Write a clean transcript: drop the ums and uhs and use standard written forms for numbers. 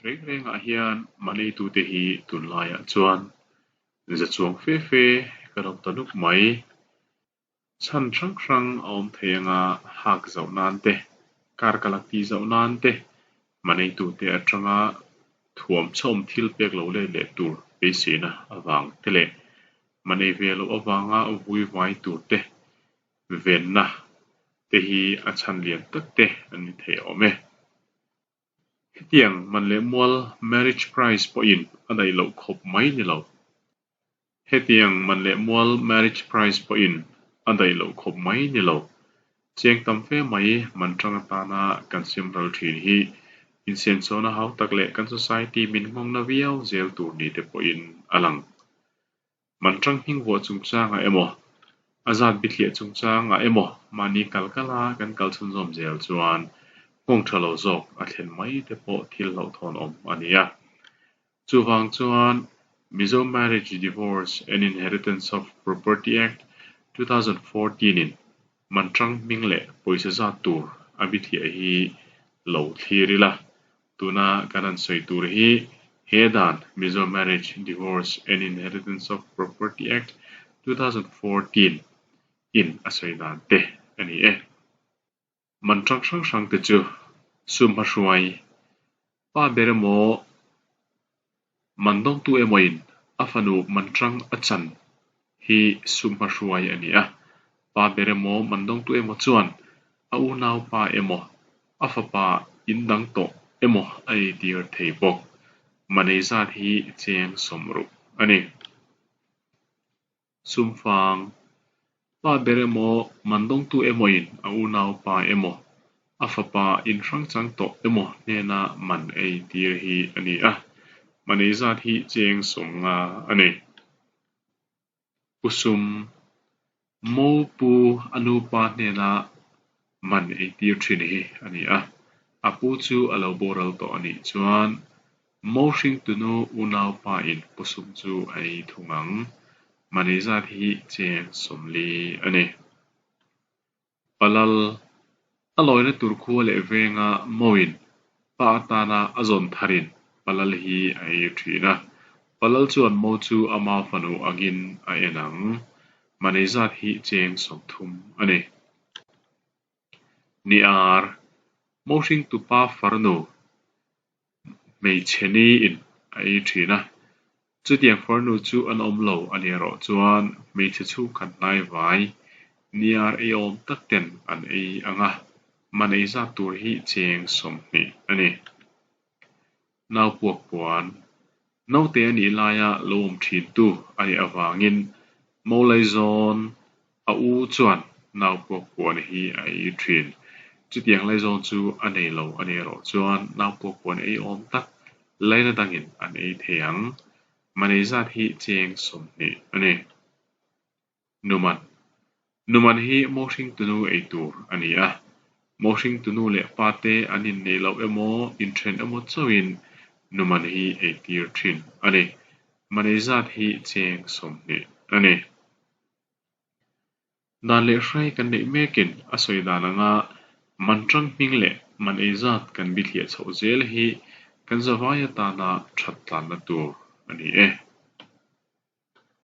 reng rengah hian maneitute hi tunlaiah chuan za chuang fe fe kan awm ta nuk mai. Chhan hrang hrang a awm thei anga hak zauh nan te, kar ka la tih zauh nan te, maneitute atanga thuam chhawm thil pek lo let leh tur beiseina avang te leh manei ve loh avanga vui vai tur te venna te hi a chhan lian tak te an ni thei awm e. Hetiang man leh mual marriage price pawhin a daih loh khawp mai ni lo. Hetiang man leh mual marriage price pawhin a daih loh khawp mai ni lo. Cheng tam fe mai man tang atana kan sim ral thin hi insenchawna hau tak leh kan society min nghawngna viau zel tur ni te pawhin a lang. Man tang hming vuah chungchangah emaw, a zat bithliah chungchangah emaw mahni kal kala kan kal chhunzawm zel chuan nghawng tha lo zawk a thlen mai te pawh thil hlauhthawn awm a ni a. Chuvang chuan Mizo Marriage, Divorce and Inheritance of Property Act, 2014 in man tang hming leh pawisa zat tur a bithliah hi lo thlir ila. Tuna kan han sawi tur hi he dan Mizo Marriage, Divorce and Inheritance of Property Act, 2014 in a sawi dan te a ni e. Man hrang hrang hrang te chu sum hmahruai pa ber emaw man dawngtu emawin a fanu man hrang a chan hi sum hmahruai a ni a. Pa ber emaw man dawngtu emaw chuan a unaupa emaw a fapa in dang tawh emaw a eitir thei bawk. Manei zat hi cheng sawmruk a ni. Sumfang, pa ber emaw, man dawngtu emawin a unaupa emaw, a fapa inhrang chang tawh emaw hnena man ei tir hi a ni a, man ei zat hi cheng 50 a ni. Pu Sum, Mo pu a nupa hnena man ei tir thin hi a ni a, a pu chu a lo boral tawh a nih chuan Mo hringtunu unaupa in pu sum chu a ei thung ang. Mahni zat hi cheng 40 a ni. Palal, a lawina tur khua leh venga Mo in pa atana a zawn tharin Palal hi a ei thin a. Palal chuan Mo chu ama fanu angin a en ang. Mahni zat hi cheng 30 a ni. Ni ar, Mo hringtupa farnu hmeichhe niin a ei thin a, chutiang farnu chu an awm lo a nih erawh chuan hmeichhe chhungkhat hnai vai ni ar ei awm tak ten an ei ang a, man ei zat tur hi cheng 20 a ni. Nau puak puan, naute a nih laia lo awm thin tu a nih avangin Mawlaizawn a u chuan nau puak puan hi a ei thin. Chutiang laizawn chu a nei lo a nih erawh chuan nau puak puan ei awm tak laina dangin an ei thei ang. Manei zat hi cheng 20 a ni. Numan, Numan hi Mawhringtunu ei tur a ni a. Mawhringtunu leh pa te an inneih loh emaw, inthen emaw chauhin Numan hi ei tir thin a ni. Manei zat hi cheng 20 a ni. Dan leh hrai kan neih mekin a sawi dan anga man tang hming leh man ei zat kan bithliah chhoh zel hi kan zavai atana that tlanna tur a ni e.